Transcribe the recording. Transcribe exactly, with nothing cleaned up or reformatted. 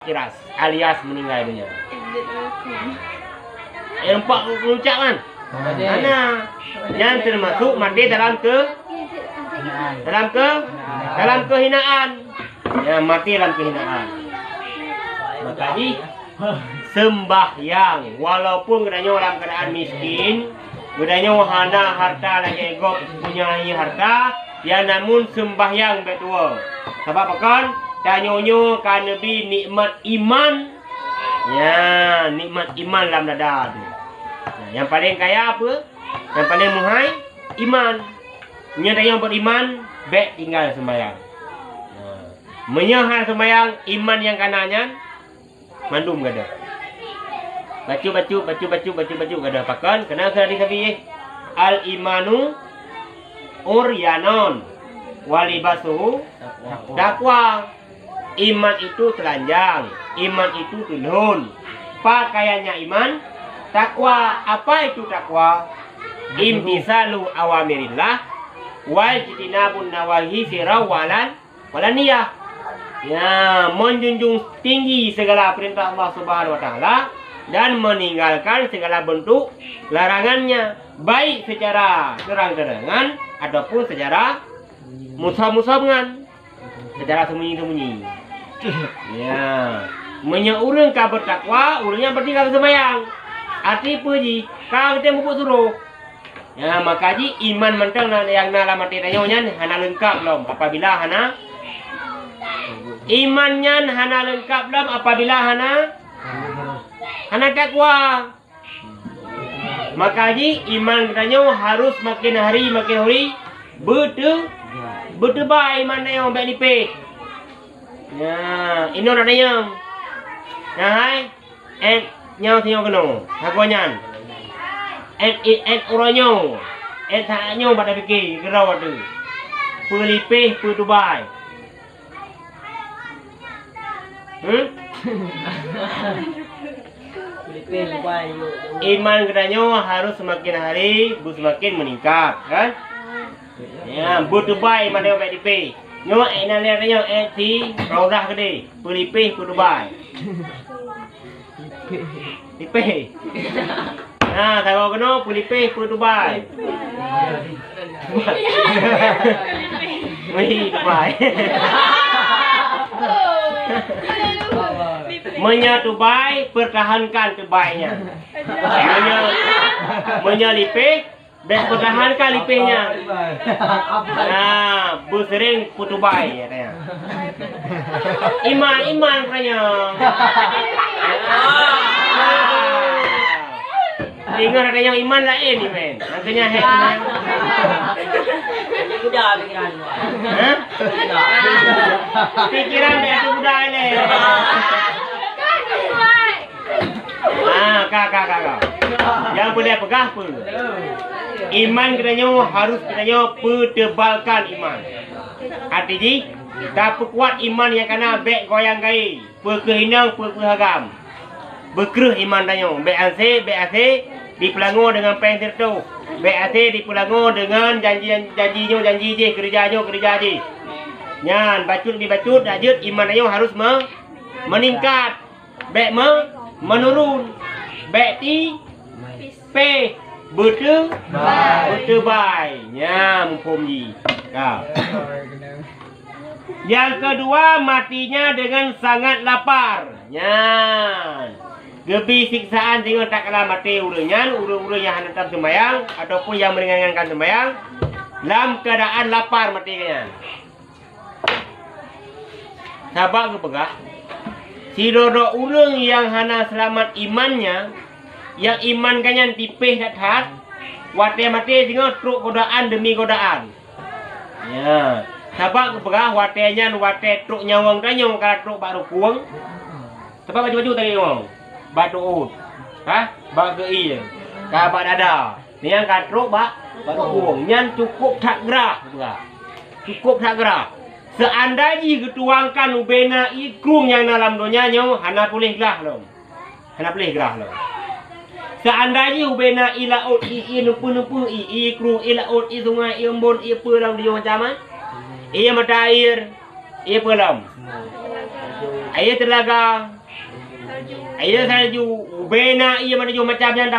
Kiras alias meninggai dunia. Eh, nampak meluncak kan? Hana. Nyan termasuk maté dalam ke-, dalam ke-, dalam kehinaan. Ya, maté dalam kehinaan. Maka jih, sembahyang, walaupun geutanyoe dalam keadaan miskin, geutanyoe hana harta lagèe gob punya harta, ya, namun sembahyang bèk tuwoe. Sabab pakon? Tanyoe nyoe ka neubri nikmat iman. Ya, nikmat iman lam dada tu. Nah, nyang paleng kaya peue? Nyang paleng muhai, iman. Meunyoe tanyoe beriman, bèk tinggai sembahyang. Nah, meunyoe hana sembahyang, iman nyang kana nyan mandum gadôh. Bacut-bacut, bacut-bacut, bacut-bacut gadôh. Pakon? Keunan keu hadis Nabi, eh, "Al-imanu uryanun, wa libasuhu taqwa." Iman itu telanjang, iman itu teulhon. Pakaiannya iman, takwa. Apa itu takwa? Imtisalu awamirillah, wal jitinabun nawahi sirra walan walaniyah. Ya, menjunjung tinggi segala perintah Allah Subhanahu wa Taala dan meninggalkan segala bentuk larangannya, baik secara terang-terangan ataupun secara musob-musobngan, secara sembunyi-sembunyi. Ya, meunyoe ureueng ka bertakwa, ureueng nyan berarti ka seumayang. Arti peue jih? Ka geutem mubuet suroh. Ya, maka jih iman mantong na, nyang na lam até tanyoe nyan hana leungkap lom apabila hana, iman nyan hana leungkap lom apabila hana, hana takwa. Maka jih iman geutanyoe harus makin hari makin hari beuteu-, beuteubai iman tanyoe, bèk nipéh. Ya, inoe na tanyoe. Nah, hai. Ét nyoe singoh keunoe, sagoe nyan. Ét, ét, ét uroe nyoe. Ét saát nyoe bak tapike keudroe teuh. Peulipéh, peuteubai. Hmm? Peulipéh, teubai, yuk, yuk. Iman geutanyoe harus seumaken hari beuseumaken meuningkat, kan? Ya, beuteubai iman nyoe bèk lipéh. Nyoe, eh, na lé nyoe, eh, si Raudhah keudéh. Peulipéh, peuteubai. Lipéh. Nah, sagoe keunoe peulipéh, peuteubai. Wih, teubai. Meunyoe teubai, pertahankan teubai nyan. Meunyoe, meunyoe lipéh, bèk pertahankan lipéh nyan. Nah, beuseuring peuteubai, katanya. Iman, iman, katanya. Ingat, katanya iman laén, iman. Makanya, hek, iman. Muda pikiran. Hah? Pikiran dah tu muda ni. Ah, ka, ka, ka, ka. Nyang peudeh peugah peue? Iman geutanyoe harus geutanyoe peutebalkan iman. Arti jih, tapeukuat iman nyang kana bèk goyang gai. Peu keuh inong, peu keuh agam. Beukreueh iman tanyoe. Bèk asé, bèk asé dipeulangoe deungon péng sireutôh. Bèk asé dipeulangoe deungon janji, janji nyoe, janji jih, keureuja nyoe, keureuja jih. Nyan, bacut demi bacut, dak jeuet iman tanyoe harus me-, meuningkat. Bèk me-, meunurun. Bèk tipéh. Beuteu-, beuteubai. Nyan muphom jih. Ka. Nyang keudua, matinya dengan sangat lapar. Nyan. Geubri siksaan singoh tatkala maté ureueng nyan, ureueng-ureueng nyang hana tam seumayang ataupun nyang meuringankan seumayang, lam keuadaan lapar maté nyan. Sabab geupeugah, sidroe-droe ureueng nyang hana seulamat imannya, nyang iman geuh nyan tipéh that-that, watèe maté singoh trok godaan demi godaan. Ya, sabab geupeugah watèe nyan watèe trok nyawöng tanyoe ka trok bak rukung. Sabab baju-baju tanyoe bak tuôt, ha, bak geuie, ka bak dada. Nyang ka trok bak, bak rukung. Nyan cukôp that grah, geupeugah. Cukôp that grah. Seuandai jih geutuangkan ubena ié krueng nyang na lam donya nyoe, hana puléh grah lom. Hana puléh grah lom. Seuandai jih ubena ié laôt, ié, ié neupeu-neupeu, ié, ié krueng, ié laôt, ié sungai, ié embôn, ié peue lam dunia macam, ah. Ié mata air, ié peue lom. Air telaga. Air salju. Ubena ié meunujôh macam nyan.